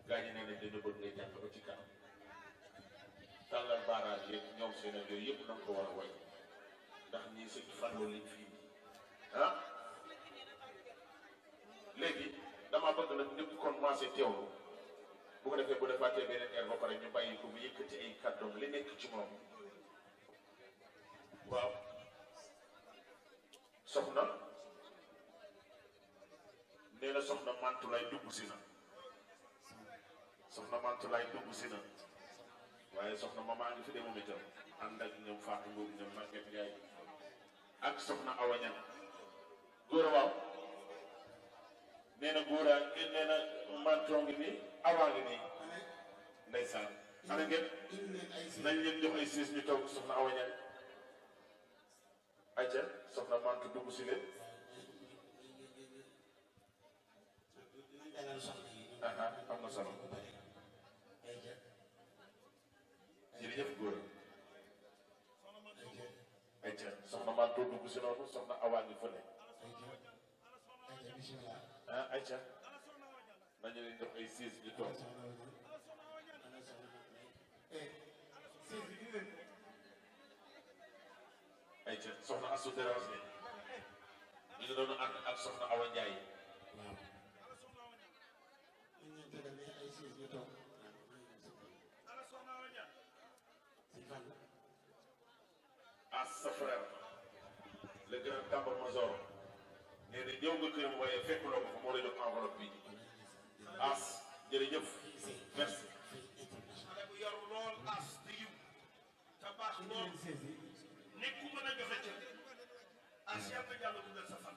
gaañu ne nañ dañu bëgg ngay jàng ba ci kanam tàllal barrage yëpp ñoom seen ak yooyu yëpp na nga ko war a way ndax ñii sëñ Fallou liñ fii ah léegi dama bëgg nag ñëpp commencé teewlu bu ko defee bu defaatee beneen air ba pare ñu bàyyi ko mu yëkkati ay kàddoom li nekk ci moom waaw soxna nee na soxna Mantulaay dugg si na soxna Mantulaay dugg si na waaye soxna mamaa ngi fi de moom itam ànd ak ñoom Fatou Mbow ñoom Maguette Ndiaye ak soxna Awa Niang góor a waaw nee na góor a nee na mantoo ngi nii awaa ngi nii ndeysaan ana ngeen nañ leen jox ay siis ñu toog soxna Awa Niang ayca soxna mant dugg si leen am na solo jërëjëf góor ayca soxna mantoo dugg si noonu soxna awaa ngi fële ayca nañu leen jox ay siis ñu toog ayca soxna Assou Dérange bi ñu ngi doon ànd ak soxna Awa Ndiaye as sa frère le grand tambour major nee na ñëw nga këram waaye fekkuloo ko fa moo lay jox enveloppe bi as jërëjëf merci xale bu yaru lool as di yiw te baax lool nit ku mën a joxe cër as yàlla yàlla dugal sa fan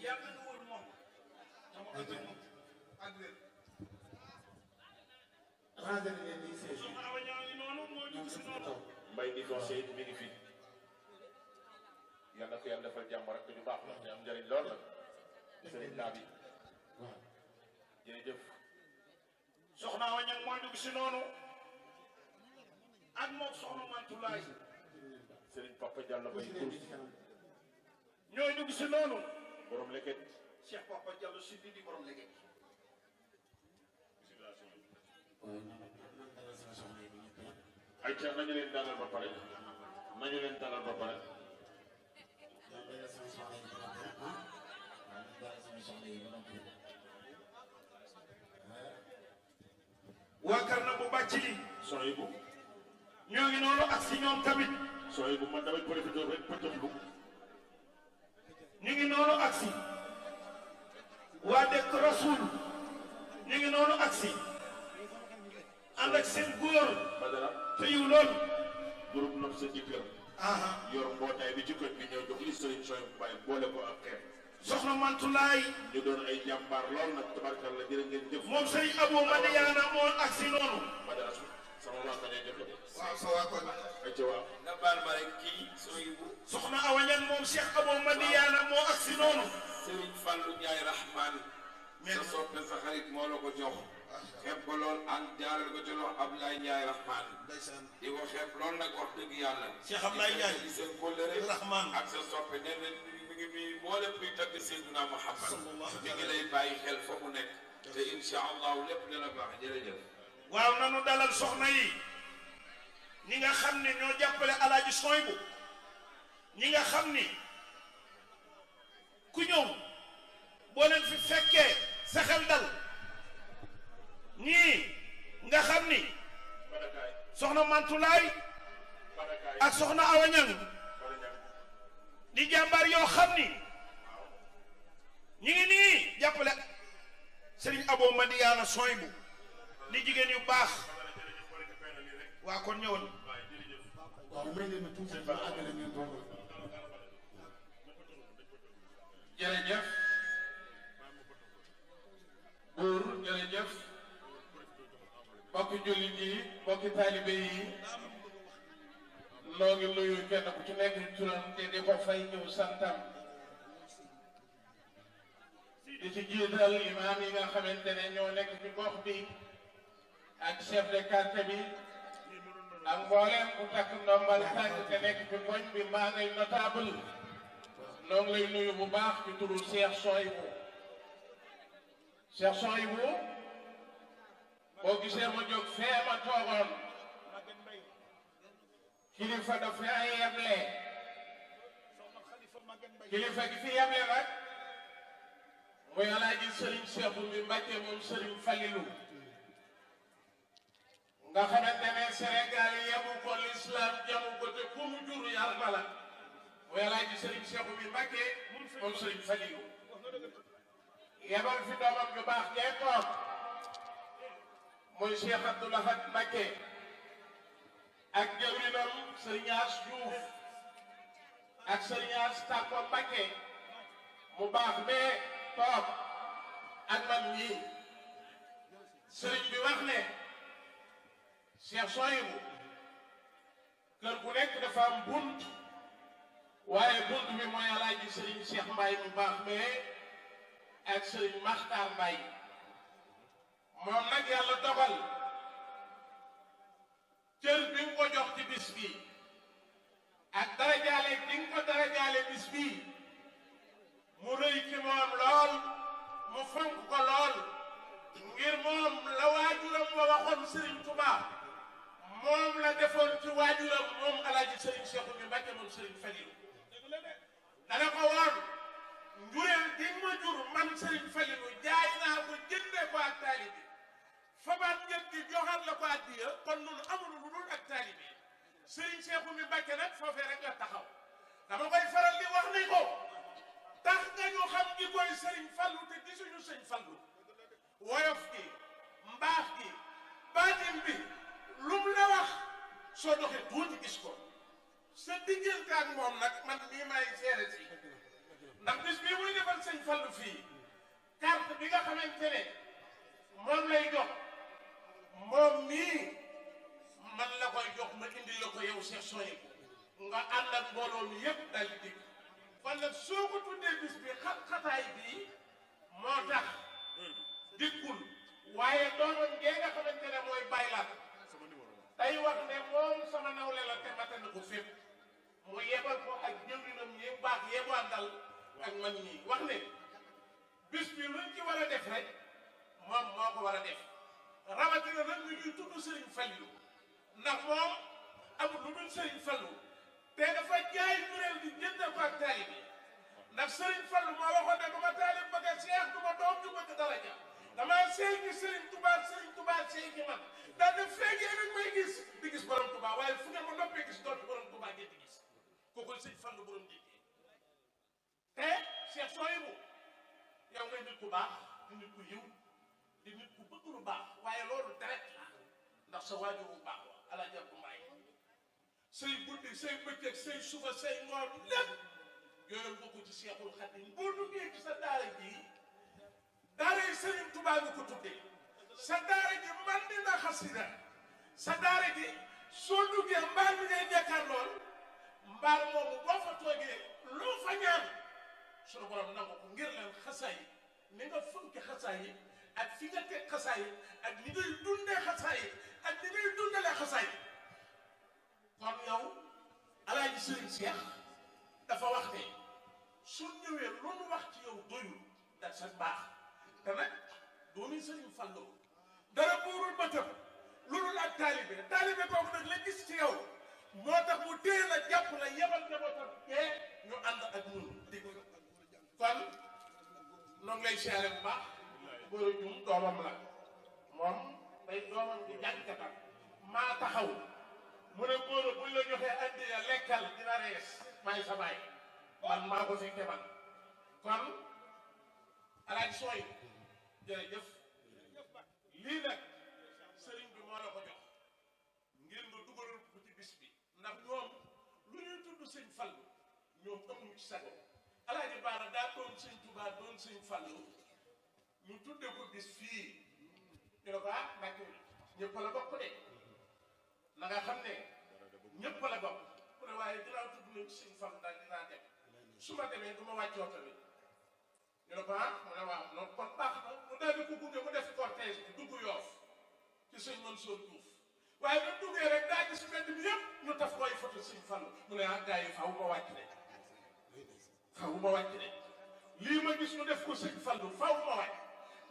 yàlla nga wër moom te mu ànd ak moom ak wér soxna Awa Niang ngi noonu moo dugg si noonu mbay di conseil mi ngi fi yal na ko yàlla defal jàmm rek ñu baax la te am njëriñ lool nag sëriñ daa bi jërëjëf soxna Awa Niang mooy dugg si noonu ak moom soxna Mantulaay sëriñ Papa Diallo bay kurus ñooy dugg si noonu borom leket Cheikh Papa Diallo si di borom leket ay ca nañu leen dalal ba pare nañu leen dalal ba pare waa Karna bu bàcc li sooy bu ñoo ngi noonu ak si ñoom tamit sooy bu man damay profité rek pëtëxlu ñu ngi noonu ak si waa dëkk Rasoul ñu ngi noonu ak si ànd ak seen góor Badara te yiw lool groupe nopp sa jëkkër yor mbootaay bi ci koñ bi ñëw jox li sëriñ sooy bàyyi boole ko ak xeet soxna Mantulaay ñu doon ay jàmbaar lool nag tabarkalla jërë ngeen jëf moom sëriñ Abou Madiana moo ak si noonu Badara sama waa ko ne joxe waaw sa waa ko ay ca waaw nga baal ma rek kii sooy bu soxna Awa Niang moom Cheikh Abou Madiana moo ak si noonu sëriñ Fallou Ndiaye Rahman sa soppe sa xarit moo la ko jox xeeb ko lool ak jaaral ko ci loxo Abdoulaye Ndiaye Rahman di ko xeeb lool nag wax dëgg yàlla Cheikh Abdoulaye Ndiaye di seen kóllëre Rahman ak sa soppe nee na mi ngi mi boole kuy tagg Seydina Muhammad mi ngi lay bàyyi xel fa mu nekk te insha allahu lépp dina baax jërëjëf waaw nanu dalal soxna yi ñi nga xam ne ñoo jàppale Alaaji Soybu ñi nga xam ni ku ñëw boo leen fi fekkee sa xel dal ñii nga xam ni soxna Mantulaay ak soxna Awa Niang di jàmbaar yoo xam ni ñi ngi nii jàppale Serigne Abou Madiana Soybu di jigéen yu baax waa kon ñëwal jërëjëf buur jërëjëf mbokki jullit yi mbokki taalibe yi noo ngi nuyu kenn ku ci nekk turam te di ko fay ñëw santam di ci jiital imaam yi nga xamante ne ñoo nekk ci gox bi ak chef de quartier bi ak mboolem ku takk ndombal tànk te nekk ci koñ bi maa ngay notable noo ngi lay nuyu bu baax ci turu Cheikh Souhaïbou boo gisee ma jóg fee ma toogoon kilifa daf fi ay yeble kilifa gi fi yeble nag muy Alaaji Serigne Cheikh mi Mbacke moom Serigne Falilou nga xamante ne Sénégal yebu ko l'islam jamu ko te ku mu jur yàlla la muy Alaaji Serigne Cheikh mi Mbacke moom Serigne Falilou yebal fi doomam ju baax jee toog muy Cheikh Abdou Lahad Mbacke ak jëwrinam Serigne As Diouf ak Serigne As Tako Mbacke mu baax bee toog ak man ñii Serigne bi wax ne Cheikh Souhaïbou kër gu nekk dafa am bunt waaye bunt bi mooy Alaaji Serigne Cheikh Mbaye mu baax bee ak Serigne Makhtar Mbaye moom nag yàlla dogal cër bi nga ko jox ci bis bi ak darajaale di nga ko darajaale bis bi mu rëy ci moom lool mu fonk ko lool ngir moom la waajuram wa waxoon Serigne Touba moom la defoon ci waajuram moom Alaaji Serigne Cheikh mi Mbacke moom Serigne Falilou dana ko woon njureel gi ma jur man Serigne Falilou jaay naa ko jëndee ko ak taalibe fabaat njëg gi joxaat la ko addiya kon noonu amul lu dul ak taalibe Serigne Cheikh mi Mbacke nag foofee rek la taxaw dama koy faral di wax ni ko tax nga ñu xam gi koy Serigne Fallou te gisuñu sëñ Fallou woyof gi mbaax gi baatin bi lu mu la wax soo doxee tuuti gis ko sa diggante ak moom nag man nii may seere si ndax bis bii muy defal sëñ Fallou fii carte bi nga xamante ne moom lay jox moom nii man la koy jox ma indi la ko yow Cheikh Souhaïbou nga ànd ak mbooloo mi yépp dal di dikk kon nag soo ko tuddee bis bi xat-xataay bii moo tax dikkul waaye doomam ngee nga xamante ne mooy baylaat day wax ne moom sama nawle la te mate na ko fépp mu yebal ko ak jëwrinam yi baax yebu àndal ak man ñii wax ne bis bi luñ ci war a def rek moom moo ko war a def rawatina nag ñu ñuy tudd Serigne Falilou ndax moom amul lu dul Serigne Fallou te dafa jaay kuréel di jëndee ko ak taalibe ndax Serigne Fallou moo waxoon ne du ma taalib bëgg a seex du ma doom ju bëgg daraja damaa seey gi Serigne Touba seey gi man daal di feegee rek may gis di gis borom Touba waaye fu ngeen ma noppee gis dootu borom Touba ngeen di gis kooku Serigne Fallou borom jiite te Cheikh Souhaïbou yow ngay nit ku baax di nit ku yiw di nit ku bëgg lu baax waaye loolu direct la ndax sa waajur bu baax wa Alaaji Abdou Mbaye say guddi say bëccëg say suba say ngoon lépp yooyu nga ko ci Cheikhul Khadim boo duggee ci sa daara ji daara yi Serigne Touba nga ko tuddee sa daara ji man dina xasida sa daara ji soo duggee mbaar bi ngay jàkkaar lool mbaar moomu boo fa toogee loo fa ñaan sunu borom nangu ko ngir leen xasaay ni nga funke xasaay yi ak fi nga teg xasaay yi ak ni ngay dundee xasaay yi ak ni ngay dundalee xasaay yi kon yow Alaaji Serigne Cheikh dafa wax ne su ñëwee lu nu wax ci yow doyul da sa baax te nag dooni Serigne Fallou dara buurul bëtam lu dul ak taalibe kooku nag la gis ci yow moo tax mu téye la jàpp la yebal njabootam yee ñu ànd ak ñun di kon noo ngi lay siyaare bu baax Gora Dioum doomam la moom day doomam di jàngkatam maa taxaw mu ne Gora buñ la joxee addiya lekkal dina rees maay sa baay man maa ko fekke man kon Alaaji Souhaïbou jërëjëf lii nag sëriñ bi moo la ko jox ngir nga dugalal ko ci bis bi ndax ñoom lu ñuy tudd sëñ Fallou ñoom amuñu ci sago Alaaji Baara daa doon sëñ Touba doon sëñ Fallou ñu tudde ko bis fii ñu ne ko ah Mbacke ñëpp la bokk de na nga xam ne ñëpp la bokk mu ne waaye dinaa tudd nañ ci sëñ Fallou daal dinaa dem su ma demee du ma wàccoo tamit ñu ñu ne ko ah mu ne waaw non kon baax na mu daal di ko gunge mu def cortège bi dugg Yoof ci sëñ Mansour Diouf waaye ba duggee rek daa gis mbedd bi yëpp ñu taf koy photo sëñ Fallu mu ne ah gars yi faaw ma wàcc de faaw ma wàcc de lii ma gis ñu def ko sëñ Fallu faaw ma wàcc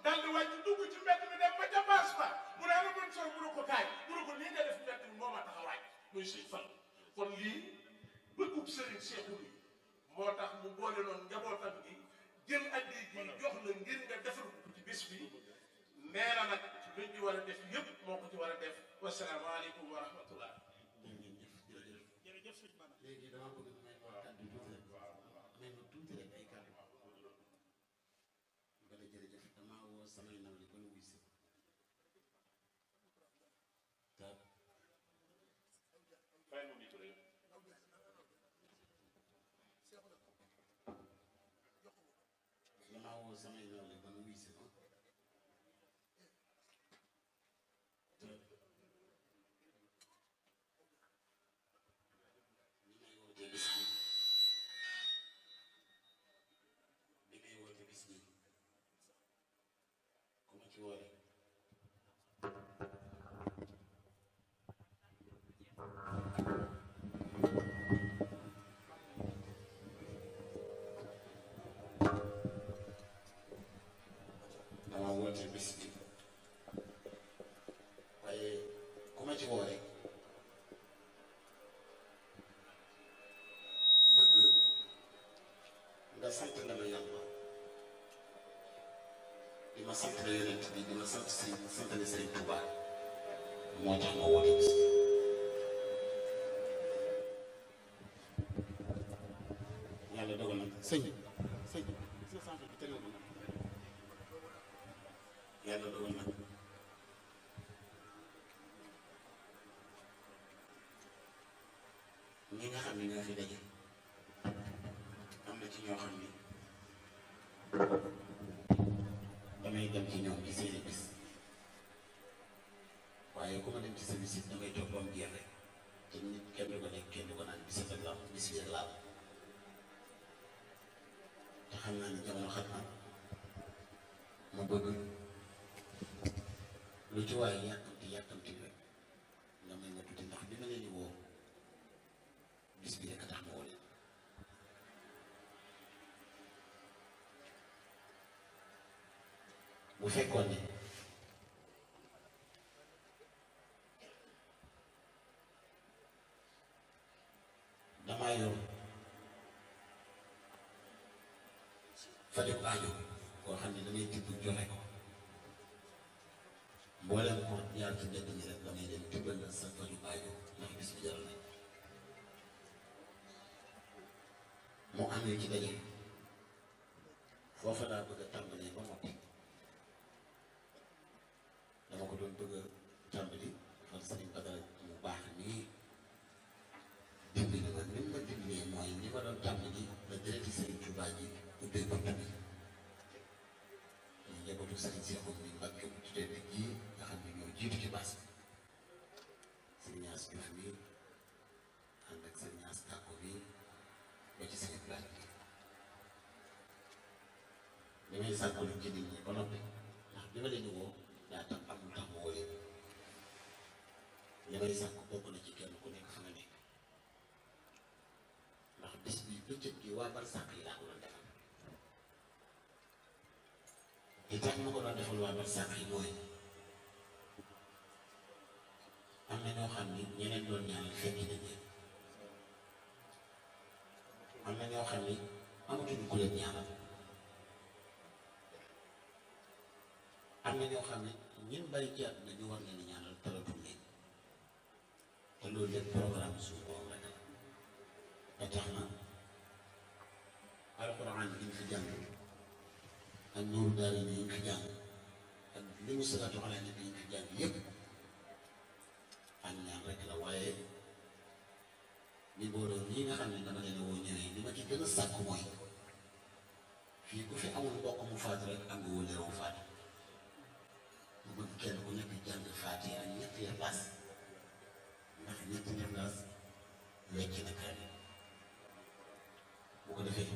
daal di wàcc dugg ci mbedd mi dem ba ca baas ba mu ne ana Mansour mu ne ko kaay mu ne ko lii nga def mbedd mi moo ma tax a wàcc muy sëñ Fallu kon lii bëggub sëriñ Seexu bi moo tax mu boole noonu njabootam gi jël addi gi jox la ngir nga defal ko ci bis bi nee na nag luñ ci war a def yëpp moo ko ci war a def wasalaamaaleykum wa rahmatullah. jërëjëf sëñ Bana. léegi dama bëgg may wax kàddu tuuti rek may ma tuuti rek ay kàddu ba la jërëjëf damaa woo samay naw li ba nu wuy si damaa woo samay naw li ba nu wuy si ma ci woore dama woote bis bi waaye ku ma ci woore bëgg nga sant nga ma yàlla di ma sant la yonent bi di ma sant santale Sëriñ Tuubaa moo tax ma woote bis yàlla dogal nag sëñ yàlla dogal nag ñi nga xam ne ñoo fi daje am na ci ñoo xam ni damay dem ci ñoom ci seeni bis waaye ku ma dem ci sa bis it damay toog ba mu jeex rek te nit kenn du ko nekk kenn du ko naan bis rek laa bis bi rek laa te xam naa ne jamono xat na ma bëgg lu ci waaye yàkkamti rek nga may ma tuuti ndax bi ma leen di woo bis bi rek a tax ma woo leen bu fekkoon ne damaa yor fajug aajo koo xam ne damay tibb joxe ko mboolem ko jaar ci mbedd mi rek damay dem tibbal la sa fajug aajo ndax bis bi jaral nañ mu amee ci daje foofa daa bëgg a tàmbalee ba noppi dama ko doon bëgg a tàmbali fan Sëriñ Badara mu baax nii dimbali ma ni ma dimbalee mooy ni ma doon tàmbali la direct Sëriñ Tuubaa ji ubbee bunt bi ñu njabootu Sëriñ Seexu mi Mbàkke bu tuddee bi ji nga xam ne ñoo jiitu ci baas bi Sëriñ As Juuf mi ànd ak Sëriñ As Tàkko bi ba ci Sëriñ Blaat bi li may sàkku ci nit ñi ba noppi ndax bi ma leen di woo daa tax am lu tax mu woo leen li may sàkku bokk na ci kenn ku nekk fa nga nekk ndax bis bi bëccëg gi waa barsàq yi laa ko doon defal li tax ma ko doon defal waa barsàq yi mooy am na ñoo xam ni ñeneen doon ñaanal fekki nañ leen am na ñoo xam ni amatuñu ku leen ñaanal am na ñoo xam ne ñun bari ci àdduna ñu war leen ñaanal talatul leen te loolu lépp programme suñu borom rek ba tax na alxuraan bi ñu fi jàng ak nuuru daara yi ñu fi jàng ak li mu salaatu ala nabi yi ñu fi jàng yépp am ñaan rek la waaye ni booloo ñi nga xam ne dama leen woo ñëwee li ma ci gën a sàkk mooy fii ku fi amul mbokk mu faatu rek am nga wóoleeru faatu mu bëgg kenn ku nekk jàng Faatiha ak ñetti Ixlaas ndax ñetti Ixlaas wecc na kaamil bu ko defee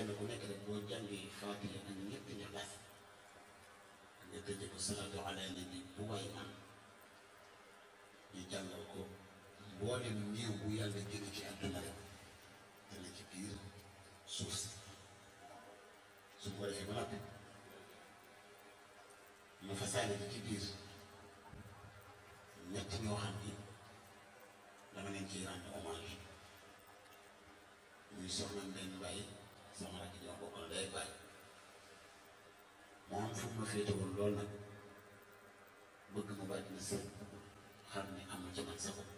kenn ku nekk rek boo jàngee Faatiha ak ñetti Ixlaas nga tëjee ko salaatu ala nabi bu waay am ñu jàngal ko mboolem néew bu yàlla jële ci àdduna rek dana ci biir suuf si su ko defee ba noppi mu fasaale ci biir ñett ñoo xam ni dama leen ciy rendre hommage muy soxna Mbène Mbaye sama rakk ñoo bokkal day bàyyi moo am fu ma féetewul lool nag bëgg mu bàyyi na sëñ xam ne amul ci man sa bopp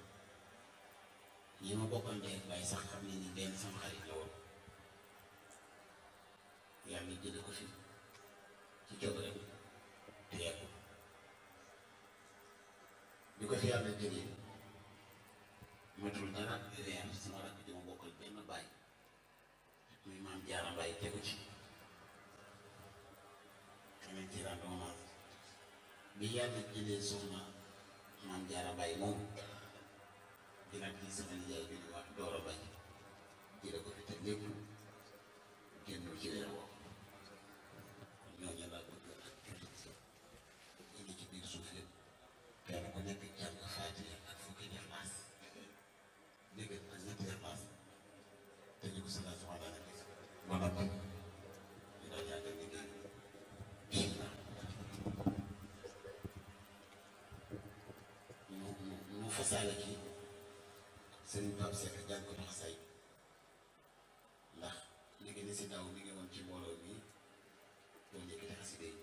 ñi ma bokkal day bàyyi sax xam ne ni benn sama xarit la woon yàlla jële ko fi ci coobareem te yàggul bi ko fi yàlla jëlee matul dara weer sama rakk ji ma bokkal benn bàyyi muy maam Jaara Mbaye tegu ci xamee ci rendre hommage bi yàlla jëlee soxna maam Jaara Mbaye moom dina ci sama nijaay bi ñu wax Doora Mbaye jële ko fi te lépp génnul ci leer woo kon ñooñu laa bëgg ak jullit indi ci biir suuf yëpp kenn ku nekk jàng Faatiha ak fukki Ixlaas dégg ak ñetti Ixlaas te ñu ko salaatu ala nabi ba noppi ñu daal yàggal liggéey bismillah mu fasaale ci Sëriñ Pape Seck jàng ko tax say ndax liggéey ni si daaw mi ngi woon ci mbooloo mi doon yëkkati xasida yi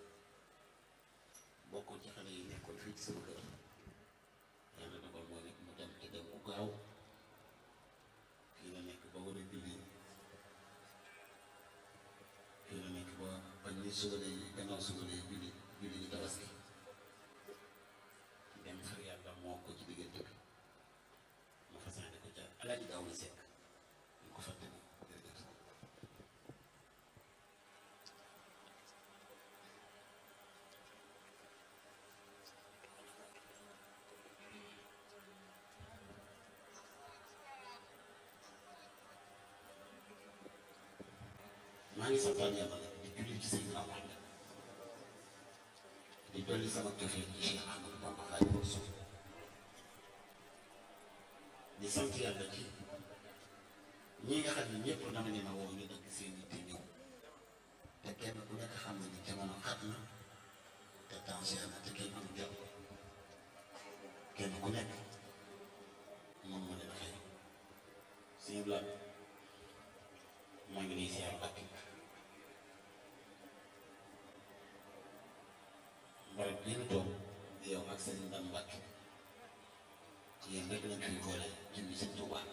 bokkoon ci xale yi nekkoon fii ci sama kër yàlla dogal moo nekk mu dem te dem mu gaaw fii la nekk ba war a julli fii la nekk ba bañ ni suba lay gannaaw suba lay julli ñu tabaski dem xar yàlla moo ko ci diggante bi ma fasaane ko ca Alaaji daaw la sekk ñu ko fàtte moom jërëjëf maa ngi santaan yàlla nag di julli ci Seydina Muhammad di dolli sama cofeel ci Cheikh Ahmadou Bamba Xaadimu Rasuul di sant yàlla ci ñi nga xam ne ñëpp dama leen a woo ñu dëgg seen yitte ñëw te kenn ku nekk xam ne ni jamono xat na te tension na te kenn amul jot kenn ku nekk moom ma leen a fay suñu blaat maa ngi lay siyaar Mbàkke barab bi ñu toog yow ak Sëriñ Dame Mbàkke yéen rek lañ koy boole jëmmi Sëñ Tuubaa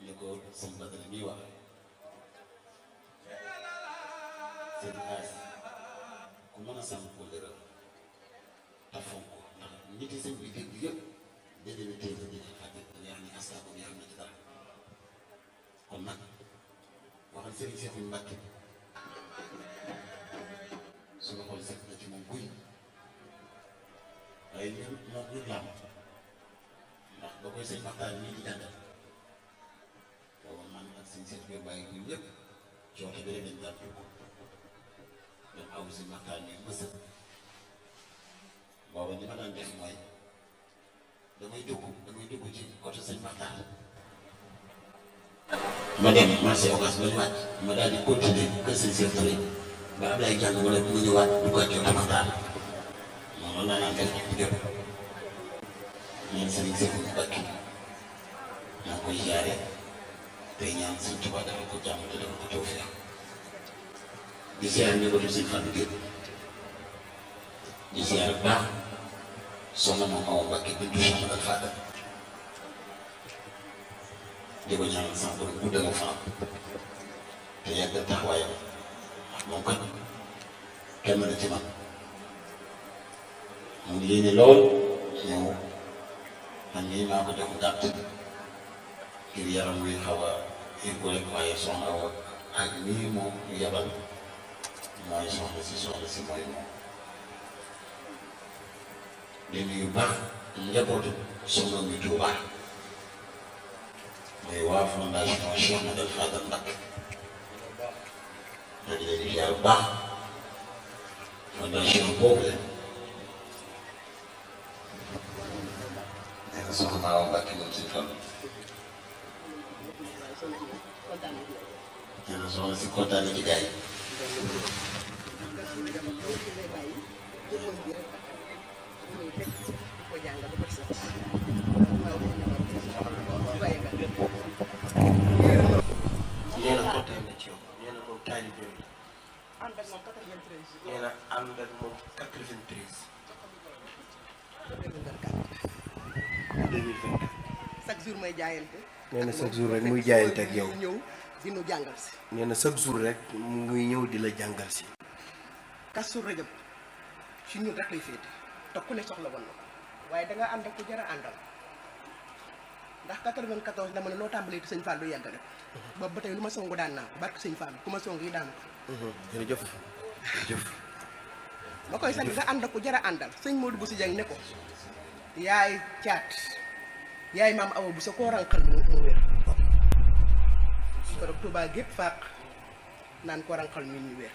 ni ko sëñ Badara miy wax seen xaas ku mën a sàmm ko lëral te fonk ko ndax nit yi sëñ bi dégg yëpp déedéet tey la dina fàtte nga xam ne askan bi xam na ci dara kon nag waxal Sëriñ Seexu Mbàkke suñu xool seet na ci moom guy waaye ñun moom ñun làmb ndax ba koy sëñ Maxtaar nii di jàngal booba man ak sëñ Seex bi bàyyi guy yëpp ci waxtu bi rek dañ daan dugg dem aw sëñ Maxtaar nii mësëb booba li ma daan def mooy damay dugg ci côté sëñ Maxtaar ma dem marché Ocass ba ñu wàcc ma daal di continuer kër sëñ Seex Touré ba am lay jàng wala bu mu ñëwaat duggaat ci Maxtaar moom loolu laa naan def ci jot ñeen Sëriñ Seexu Mbàkke maa ngi koy ziare tey ñaan Sëñ Tuubaa defal ko jàmm te defal ko tawfeex di ziare njabootu Sëñ Fallu gépp di ziare bu baax soxna moom Awa Mbàkke bintu Cheikh Ahmadou Fadal di ko ñaanal sama borom guddal ak fanam te yàggal taxawaayam moom kat kenn la ci man mu ngi yéene lool ñëw man mii maa ko jox gàtt ngir yaram wi xaw a yëngu rek waaye soxna Awa ak nii moom yabal mooy soxna si mooy moom di nuyu baax njabootu soxna mi Tuubaa muy waa fondation Cheikh Modou Fadal Mbacké maa ngi leen di ziar bu baax fondation boobu la nee na soxna Awa Mbacké moom si fan nee na soxna si kontaan na ci gars yi nee na kontaan na ci yow nee na moom taalibe la nee na ànd ak moom 93 2024 chaque jour may jaayante. nee na chaque jour rek muy jaayante ak yow ñëw di nu jàngal si. nee na chaque jour rek muy ñëw di la jàngal si Kazu Rajab si ñun rek lay féete te ku ne soxla woon na ko waaye da nga ànd ak ku jar a àndal ndax 94 dama ne loo tàmbalee te sëñ Fall du yàggale boobu ba tey lu ma songu daan naa ko barke sëñ Fall ku ma songu yi daan ko. jërëjëf jërëjëf ma koy sant nga ànd ak ku jar a àndal sëñ Modou Bousso Dieng ne ko yaay caat yaay maam Awa bu sa koo rànqal mu wér ko rek Touba gépp fàq naan ko rànqal mi ñu wér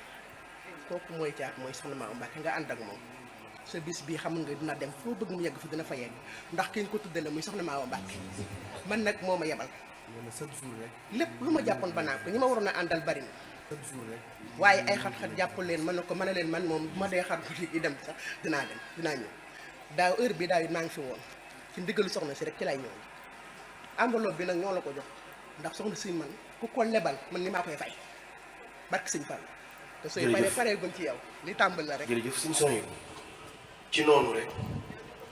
kooku mooy caat mooy soxna Maam Mbacke nga ànd ak moom sa bis bii xam nga dina dem foo bëgg mu yegg fi dina fa yegg ndax ki nga ko tuddee la muy soxna Maam Mbacke man nag moo ma yebal nee na chaque jour rek lépp lu ma jàppoon ba naa ko ñi ma waroon a àndal bari na chaque jour rek waaye ay xat-xat jàpp leen mën na ko mën a leen man moom bu ma dee xar yi dem sax dinaa ñëw daaw heure bi daaw it maa ngi fi woon ci ndigalu soxna si rek ci lay ñëw enveloppe bi nag ñoo la ko jox ndax soxna si man ku ko lebal man ni maa koy fay barke sëñ Fall te sooy pare pareeguñ ci yow li tàmbali la rek jërëjëf suñu son yi ci noonu rek